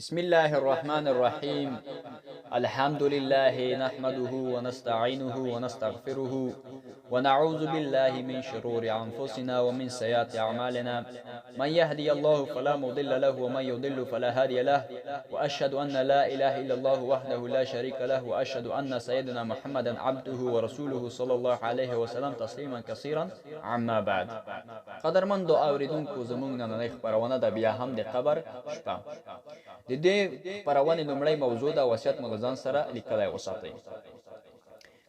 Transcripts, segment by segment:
بسم الله الرحمن الرحيم. الحمد لله نحمده ونستعينه ونستغفره ونعوذ بالله من شرور أنفسنا ومن سيئات أعمالنا. من يهدي الله فلا مضل له ومن يضل فلا هادي له، وأشهد أن لا إله إلا الله وحده لا شريك له، وأشهد أن سيدنا محمدا عبده ورسوله صلى الله عليه وسلم تسليما كثيرا. عما بعد. قدرمندو اوریدونکو، زموږ نننۍ خپرونه ده بیا هم د قبر شپه. د دې خپرونې لومړۍ موضوع ده وصیت مو له ځان سره لیکلی وساتئ.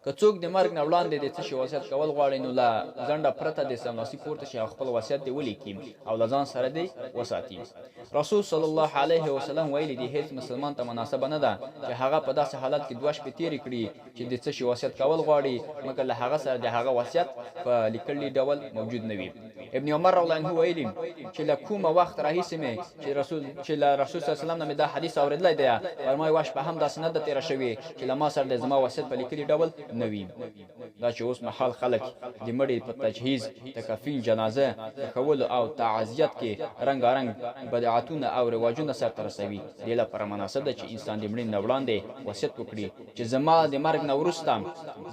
که څوک د مرګ نه وړاندې د څه شي وصیت کول غواړي، نو له ځنډه پرته د سملاسي پورته شي او خپل وصیت دې ولیکي او له ځان سره دې وساتي. رسول صلی الله علیه وسلم ویلي دي، هیڅ مسلمان ته مناسبه نه ده چې هغه په داسې حالت کې 2 شپې تېرې کړي چې د څه شي وصیت کول غواړي، مګر له هغه سره د هغه وصیت په لیکلي ډول موجود نه وي. ابن عمر رضی الله عنه ویلي چې له کومه وخت راهیسې مې چې له رسول صلی الله علیه وسلم نه مې دا حدیث اورېدلی دی، پر ما یوه شپه هم داسې نه ده تېره شوې چې له ما سره د زما وصیت په لیکلي ډول نه وي. دا چې اوس مهال خلک د مړي په تجهیز، تکفین، جنازه ښخولو او تعزیت کې رنګارنګ بدعتونه او رواجونه سرته رسوي، دې لپاره مناسب ده چې انسان د مړینې نه وړاندې وصیت وکړي چې زما د مرګ نه وروسته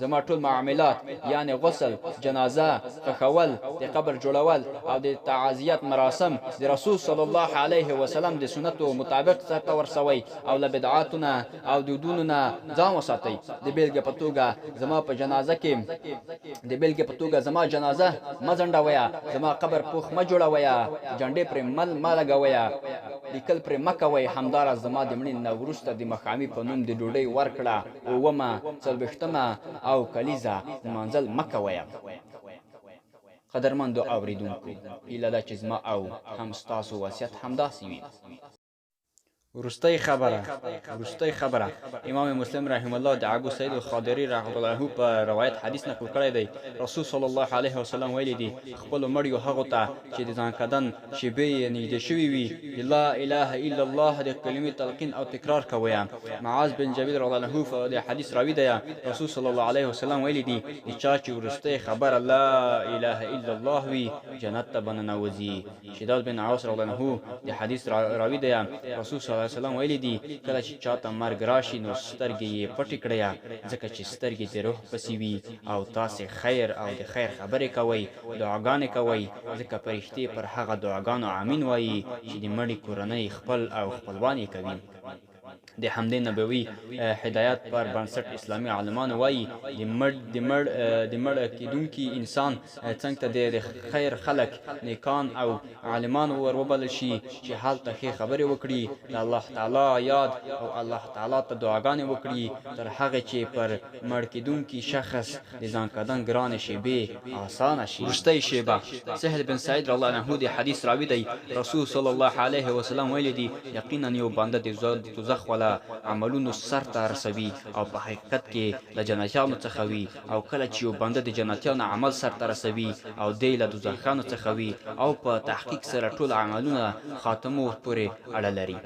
زما ټول معاملات، یعنې غسل، جنازه ښخول، د قبر جوړول او د تعزیت مراسم د رسول صلی الله علیه وسلم د سنتو مطابق سرته ورسوئ او له بدعاتونه او دودونو نه ځان وساتئ. د بېلګې په توګه زما په جنازه کې د بېلګې په توګه زما جنازه مه ځنډویه، زما قبر پوښ مه جوړویه، جنډې پرې مه لګویه، لیکل پرې مه کوئ. همداراز زما د مړینې نه وروسته د ماښامي په نوم د ډوډۍ ورکړه، 7مه، 40مه او کلیزه لمانځل مه کویه. قدرمندو اوریدونکو، هیله ده چې زما او هم ستاسو وصیت همداسې وي. وروستۍ خبره امام مسلم رحم الله د ابو سعید الخادري رحمه الله په روایت حدیث نقل کړی دی. رسول صلی الله علیه وسلم ویلي دي، خپلو مړیو هغو ته چې د ځانکدن شیبې یې نږدې شوي وي، د لا اله الا الله د کلمې تلقین او تکرار کوئ. معاذ بن جبل رضی الله عنه د حدیث راوي دی. رسول صلی الله علیه وسلم ویلي دي، د چا چې وروستۍ خبره لا اله الا الله وي، جنت ته به ننوځي. شداد بن عوس رضی الله عنه د حدیث راوي دی. رسول صلی الله علیه وسلم ویلي دي، کله چې چاته مرګ راشي نو سترګې یې پټې کړئ، ځکه چې سترګې د روح پسې وي، او تاسې خیر او د خیر خبرې کوئ، دعاګانې کوئ، ځکه فرښتې پر هغه دعاګانو امین وایي چې د مړي کورنۍ، خپل او خپلوان یې کوي. د همدې نبوي هدایت پر بنسټ اسلامي عالمان وایي، د مړ کېدونکي انسان څنګ ته د خیر خلک، نیکان او عالمان ور وبلل شي چې هلته ښې خبرې وکړي، د الله تعالی یاد او الله تعالی ته دعاګانې وکړي، تر هغې چې پر مړ کېدونکي شخص د ځانکدن ګرانې شیبې اسانه شي. وروستۍ شیبه. سهل بن سعید رضی الله عنه د حدیث راوي دی. رسول صلی الله علیه وسلم ویلي دي، یقینا یو بنده د دوزخ ولا عملونو سرته رسوي او په حقیقت کې له جنتیانو څخه وي، او کله چې یو بنده د جنتیانو عمل سرته رسوي او دی له دوزخیانو څخه وي، او په تحقیق سره ټول عملونه خاتمو پورې اړه لري.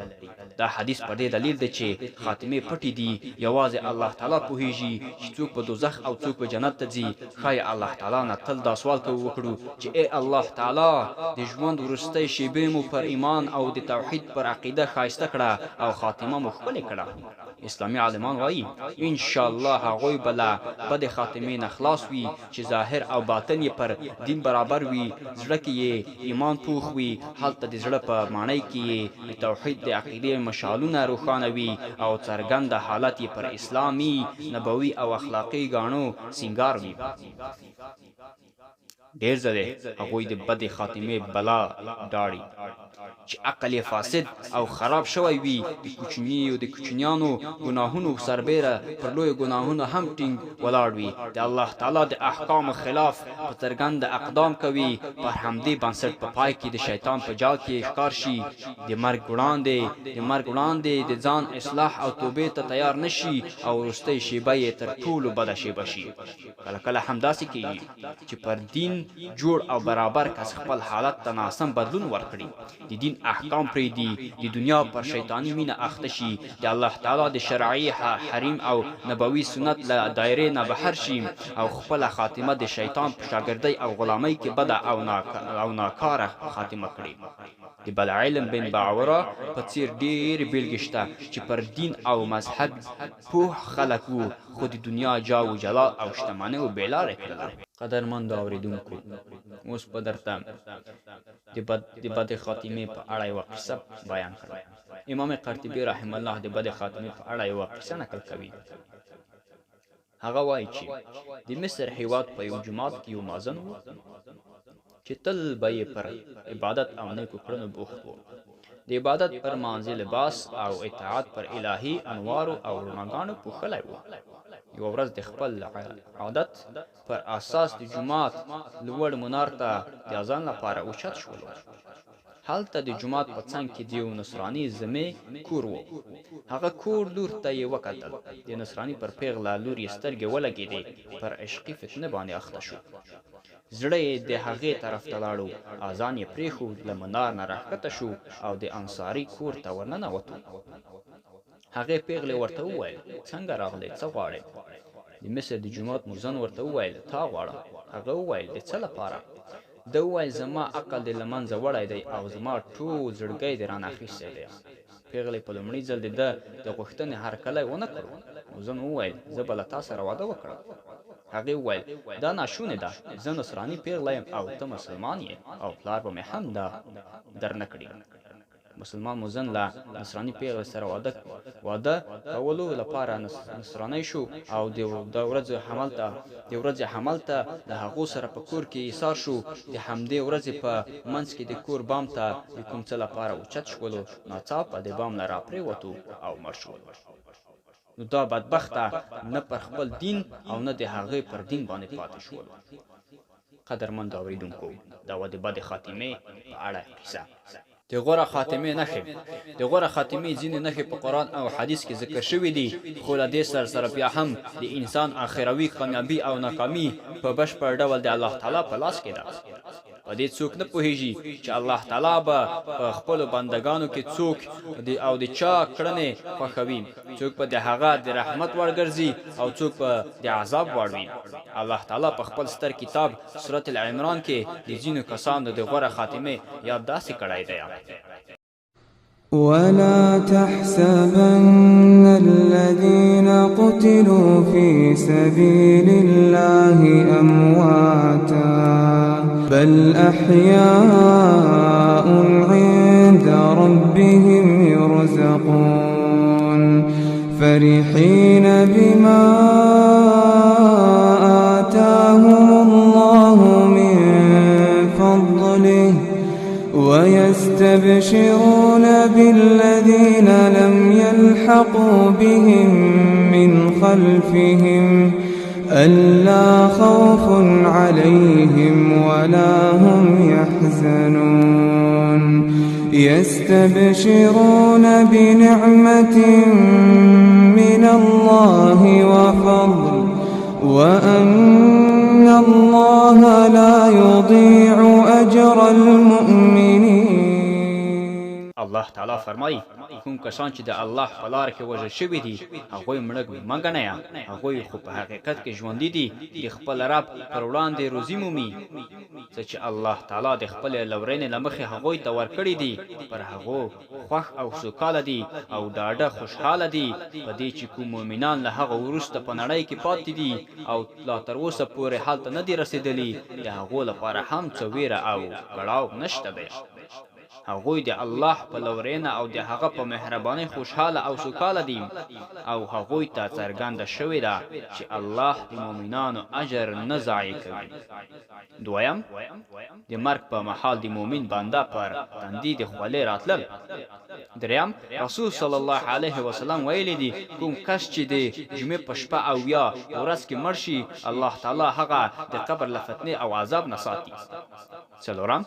دا حدیث پر دې دلیل دی چې خاتمې پټې دي، یوازې الله تعالی پوهیږي چې څوک په دوزخ او څوک په جنت ته ځي. ښایي الله تعالی نه تل دا سوال وکړو چې ای الله تعالی، د ژوند وروستۍ شیبې مو پر ایمان او د توحید پر عقیده ښایسته کړه او خاتمه مو ښکلې کړه. اسلامي عالمان وایي، انشاءالله هغوی به له بدې خاتمې نه خلاص وي چې ظاهر او باطن یې پر دین برابر وي، زړه کې یې ایمان پوخ وي، هلته د زړه په ماڼۍ کې یې د توحید د عقیدې مشالونه روښانه وي، او څرګنده حالت یې پر اسلامي، نبوي او اخلاقي ګاڼو سینګار وي. ډېر ځلې هغوی د بدې خاتمې بلا ډاړي چې عقل یې فاسد او خراب شوی وي، د کوچنیانو ګناهونو سربېره پر لویو ګناهونو هم ټینګ ولاړ وي، د الله تعالی د احکامو خلاف په څرګنده اقدام کوي، پر همدې بنسټ په پای کې د شیطان په جال کې ښکار شي، د مرګ وړاندې د ځان اصلاح او توبې ته تیار نه شي، او وروستۍ شیبه یې تر ټولو بده شیبه شي. کله کله همداسې کیږي چې پر دین جوړ او برابر کس خپل حالت ته ناسم بدلون ورکړي، د دین احکام پرېږدي، د دنیا پر شیطاني مینه اخته شي، د الله تعالی د شرعي حریم او نبوي سنت له دایرې نه بهر شي او خپله خاتمه د شیطان په شاګردۍ او غلامۍ کې بده او ناکاره خاتمه کړي. د بلعلم بن باعورا په څېر ډېرې بېلګې شته چې پر دین او مذهب پوه خلک وو، خو د دنیا جاه و جلال او شتمنیو بې لارې کړل. قدرمندو اورېدونکو، اوس به درته د بدې خاتمې په اړه یوه قصه بیان کړم. امام قرطبي رحمه الله د بدې خاتمې په اړه یوه قصه نقل کوي. هغه وایي چې د مصر هیواد په یو جومات کې یو مازن و چې تل به یې پر عبادت او نیکو کړنو بوخت و. د عبادت پر مانځي لباس او اطاعت پر الهي انوارو او رڼاګانو پوښلی و. یوه ورځ د خپل عادت پر اساس د جومات لوړ منار ته د اذان لپاره اوچت شولو. هلته د جومات په څنګ کې د یو نصراني ذمې کور و. هغه کور لور ته یې وکتل، د نصراني پر پیغله لور یې سترګې ولګېدې، پر عشقي فتنه باندې اخته شو. زړه یې د هغې طرف ته لاړو، اذان یې پرېښود، له منار نه راښکته شو او د انصاري کور ته ورننوتو. هغې پیغلې ورته وویل، څنګه راغلې، څه غواړې؟ د مصر د جومات موزن ورته وویل، تا غواړم. هغه وویل، د څه لپاره؟ ده وویل، زما عقل دې له منځه وړی دی او زما ټول زړګی دې رانه اخیستی دی. پیغلې په لومړي ځل د ده د غوښتنې هرکلی ونه کړو. موزن وویل، زه به له تا سره واده وکړم. هغې وویل، دا ناشونې ده، زه نصراني پیغله یم او ته مسلمان یې او پلار به مې هم دا درنه کړي. مسلمان موزن له نصراني پیغلې سره واده کولو لپاره نصرانی شو او د ورځې هملته له هغو سره په کور کې ایسار شو. د همدې ورځې په منځ کې د کور بام ته د کوم څه لپاره اوچت شولو، ناڅاپه د بام نه راپرېوتو او مړ شولو. نو دا بدبخته نه پر خپل دین او نه د هغې پر دین باندې پاتې شولو. قدرمندو اورېدونکو، دا وه د بدې خاتمې په اړه قصه. د غوره خاتمې نښې. د غوره خاتمې ځینې نښې په قرآن او حدیث کې ذکر شوي دي، خو له دې سره سره بیا هم د انسان آخروي کامیابي او ناکامي په بشپړ ډول د الله تعالی په لاس کې ده. په دې څوک نه پوهیږي چې الله تعالی به په خپلو بندګانو کې څوک او د چا کړنې خوښوي، څوک به د هغه د رحمت وړ ګرځي او څوک به د عذاب وړ وي. الله تعالی په خپل ستر کتاب سورة العمران کې د ځینو کسانو د غوره خاتمې یاد داسې کړی دی. ولا تحسبن الذين قتلوا في سبيل الله أمواتا بل أحياء عند ربهم يرزقون فرحين بما آتاهم الله من فضله ويستبشرون بالذين لم يلحقوا بهم من خلفهم ألا خوف عليهم ولا هم يحزنون يستبشرون بنعمة من الله وفضل وأن الله لا يضيع أجر المؤمنين. الله تعالی فرمایي، کوم کسان چې د الله په لار کې وژل شوي دي هغوی مړه مه ګڼئ، هغوی خو په حقیقت کې ژوندي دي، د خپل رب پر وړاندې روزي مومي. څه چې الله تعالی د خپلې لورینې له مخې هغوی ته ورکړي دي پر هغو خوښ او سوکاله دي او ډاډه خوشحاله دي په دې چې کوم مؤمنان له هغه وروسته په نړۍ کې پاتې دي او لا تر اوسه پورې هلته نه دي رسېدلي، د هغو لپاره هم څه ویره او کړاو نشته دی. هغوی د الله په لورینه او د هغه په مهربانۍ خوشحاله او سوکاله دي او هغوی ته څرګنده شوې ده چې الله د مؤمنانو اجر نه ضایع کوي. دویم، د مرګ په مهال د مؤمن بنده پر تندي د خولې راتلل. دریم، رسول صلی الله علیه وسلم ویلي دي، کوم کس چې د جمعې په شپه او یا ورځ کې مړ شي، الله تعالی هغه د قبر له فتنې او عذاب نه ساتي. څلورم،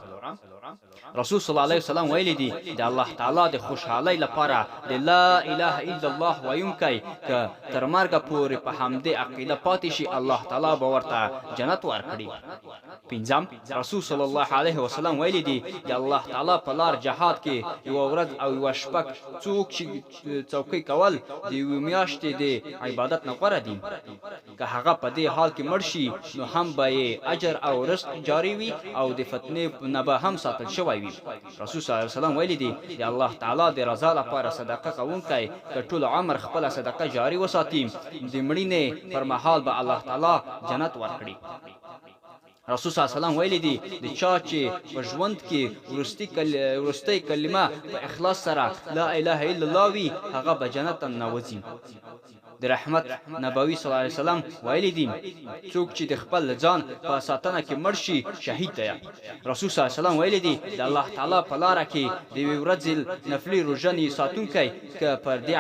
رسول صلی الله علیه وسلم ویلي دي، د الله تعالی د خوشحالۍ لپاره د لا اله الا الله ویونکی که تر مرګه پورې په همدې عقیده پاتې شي، الله تعالی به ورته جنت ورکړي. پنځم، رسول صلی الله علیه وسلم ویلي دي، د الله تعالی په لار جهاد کې یوه ورځ او یوه شپه څوک چې څوکۍ کول د یوې میاشتې د عبادت نه غوره دي. که هغه په دې حال کې مړ شي نو هم به یې اجر او رزق جاري وي او د فتنې نه به هم ساتل شوی وي. رسول صلی الله علیه وسلم ویلي دي، د الله تعالی د رضا لپاره صدقه کوونکی که ټول عمر خپله صدقه جاري وساتي، د مړینې پر مهال به الله تعالی جنت ورکړي. رسول صلی الله علیه وسلم ویلي دي، د چا چې په ژوند کې وروستۍ کلمه په اخلاص سره لا اله الا الله وي، هغه به جنت ته ننوځي. د رحمت نبوي صلی الله علیه وسلم ویلي دي، څوک چې د خپل ځان په ساتنه کې مړ شي شهید دی. رسول صلی الله علیه وسلم ویلي دي، د الله تعالی په لاره کې د یوې ورځې نفلي روژنې ساتونکی که پر دې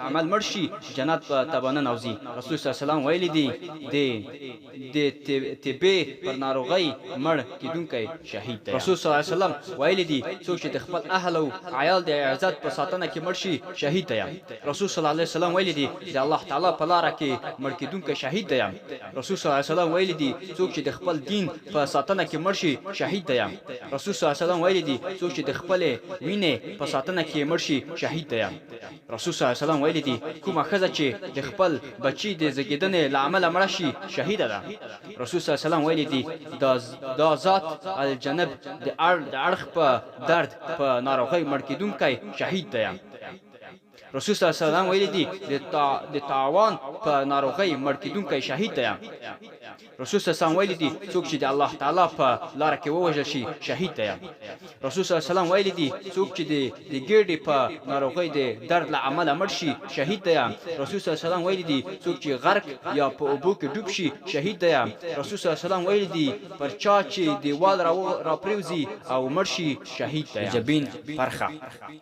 عمل مړ شي جنت ته به ننوځي. رسول صلی الله علیه وسلم ویلي دي، د تبې پر ناروغۍ مړ کېدونکی شهید دی. رسول صلی الله علیه وسلم ویلي دي، څوک چې د خپل اهل او عیال د عزت په ساتنه کې مړ شي شهید دی. رسول صلی الله علیه وسلم ویلي دي، د الله تعالی په لاره کې مړ کېدونکی شهید دی. رسول صلی الله علیه وسلم ویلي دي، څوک چې د خپل دین په ساتنه کې مړ شي شهید دی. رسول صلی الله علیه وسلم ویلي دي، څوک چې د خپلې وینې په ساتنه کې مړ شي شهید دی. رسول صلی الله علیه وسلم ویلي دي، کومه ښځه چې د خپل بچي د زیږېدنې له امله مړه شي شهیده ده. رسول صلی الله علیه وسلم ویلي دي، دا ذات الجنب د اړخ په درد په ناروغۍ مړ کېدونکی شهید دی. رسول صلی الله علیه وسلم ویلي دي، د تاوان په ناروغۍ مړ کېدونکی شهید دی. رسول صلی الله علیه وسلم ویلي دي، څوک چې د الله تعالی په لاره کې ووژل شي شهید دی. رسول صلی الله علیه وسلم ویلي دي، څوک چې د ګېډې په ناروغۍ د درد له امله مړ شي شهید دی. رسول صلی الله علیه وسلم ویلي دي، څوک چې غرق یا په اوبو کې ډوب شي شهید دی. رسول صلی الله علیه وسلم ویلي دي، پر چا چې دیوال راپرېوځي او مړ شي شهید دی. جبین پرخه.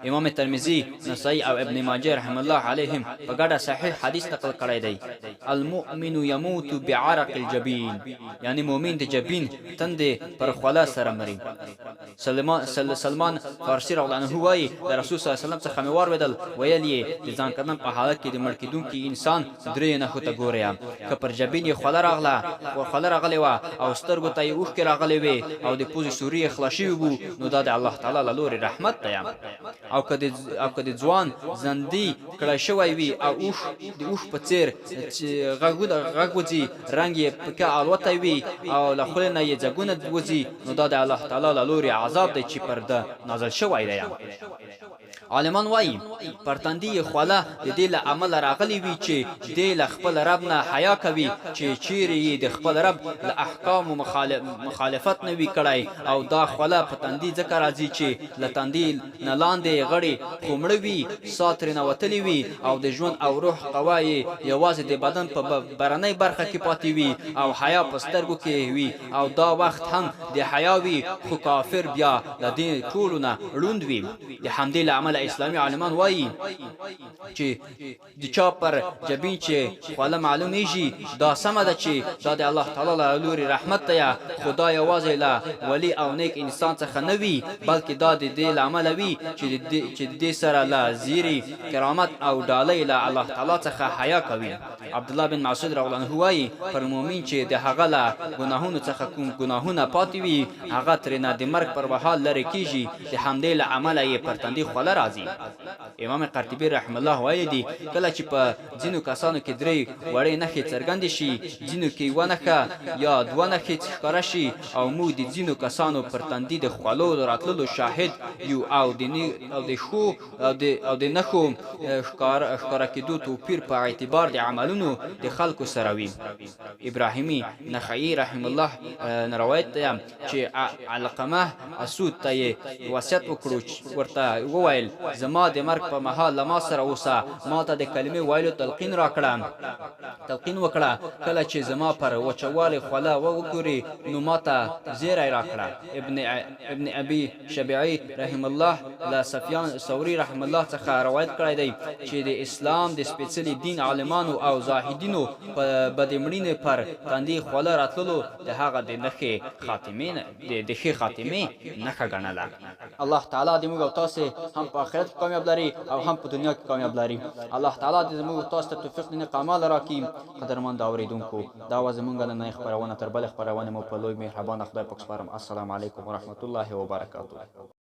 امام ترمذي، نسائی او ابن ماجه رحم الله علیهم په ګډه صحیح حدیث نقل کړی دی، المؤمن یموت بعرق الجبین، یعنی مؤمن د جبین تندې پر خوله سره مري. سلمان فارسي رضی الله عنه وایي، د رسول صلی الله علیه وسلم څخه مې واورېدل، ویل یې، د ځان کتن په حالت کې د مړ کېدونکي انسان درې نښو ته ګورئ، که پر جبین یې خوله راغلې وه او سترګو ته یې اوښکې راغلې وې او د پوزې سوري یې خلاص شوي وو، نو دا د الله تعالی له لورې رحمت دی. او که د ځوان زندي کړی شوی وي او د اوښ په څېر غږ وځي، رنګ یې پکې الوتی وي او له خولې نه یې ځګونه وځي، نو دا د الله تعالی له لورې عذاب دی چې پر ده نازل شوی دی. عالمان وایي، پر تندي یې خوله د دې له امله راغلې وي چې دی له خپل رب نه حیا کوي چې چیرې یې د خپل رب له احکامو مخالفت نه وي کړی، او دا خوله په تندي ځکه راځي چې له تندي نه لاندې غړي خو مړه وي، ساه ترېنه وتلې وي، او د ژوند او روح قوه یې یوازې د بدن په برنۍ برخه کې پاتې وي او حیا په سترګو کې وي، او دا وخت هم د حیا وي، خو کافر بیا له دې ټولو نه ړوند وي. د همدې له امله اسلامي عالمان وایي چې د چا پر جبین چې خوله معلومیږي دا سمه ده چې دا د الله تعالی له لوري رحمت دی، خو دا یوازې له ولي او نیک انسان څخه نه وي، بلکې دا د دې له امله وي چې د دې سره له زیري کرامت او ډالۍ له الله تعالی څخه حیا کوي. عبدالله بن مسعود رضی الله عنه وایي، پر مؤمن چې د هغه له ګناهونو څخه کوم ګناهونه پاتې وي هغه ترېنه د مرګ پر مهال لرې کیږي، د همدې له امله یې پر تندي خوله راځي. امام قرطبي رحم الله ویلي دي، کله چې په ځینو کسانو کې درې وړې نښې څرګندې شي، ځینو کې یوه نښه یا دوه نښې ښکاره شي، او موږ د ځینو کسانو پر تندي د خولو راتللو شاهد یو، او د نښو ښکاره کېدو توپیر په اعتبار د عملونو د خلکو سره وي. ابراهیمي نخعي رحم الله نه روایت دی چې علقمه اسود ته یې وصیت وکړو، ورته وویل، زما د مرګ په مهال له ما سره اوسه، ما ته د کلمې ویلو تلقین وکړه، کله چې زما پر وچوالي خوله وګوري نو ما ته زیری راکړه. ابن ابي شبیعي رحم الله له سفیان ثوري رحم الله څخه روایت کړی دی چې د اسلام د سپېڅلي دین عالمانو او زاهدینو به د مړینې پر تندي خوله راتللو د هغه د نښې خاتمې د ښې خاتمې نښه ګڼله. الله تعالی دې موږ او تاسې هم په آخرت کې کامیاب لري او هم په دنیا کې کامیاب لري. الله تعالی دې زموږ او تاسو ته توفیق د نیک اعمال راکړي. قدرمند اوریدونکو، دا وه زموږ نننۍ خپرونه. تر بلې خپرونې مو په لوی مهربانه خدای پاک سپارم. السلام علیکم ورحمت الله وبرکاته.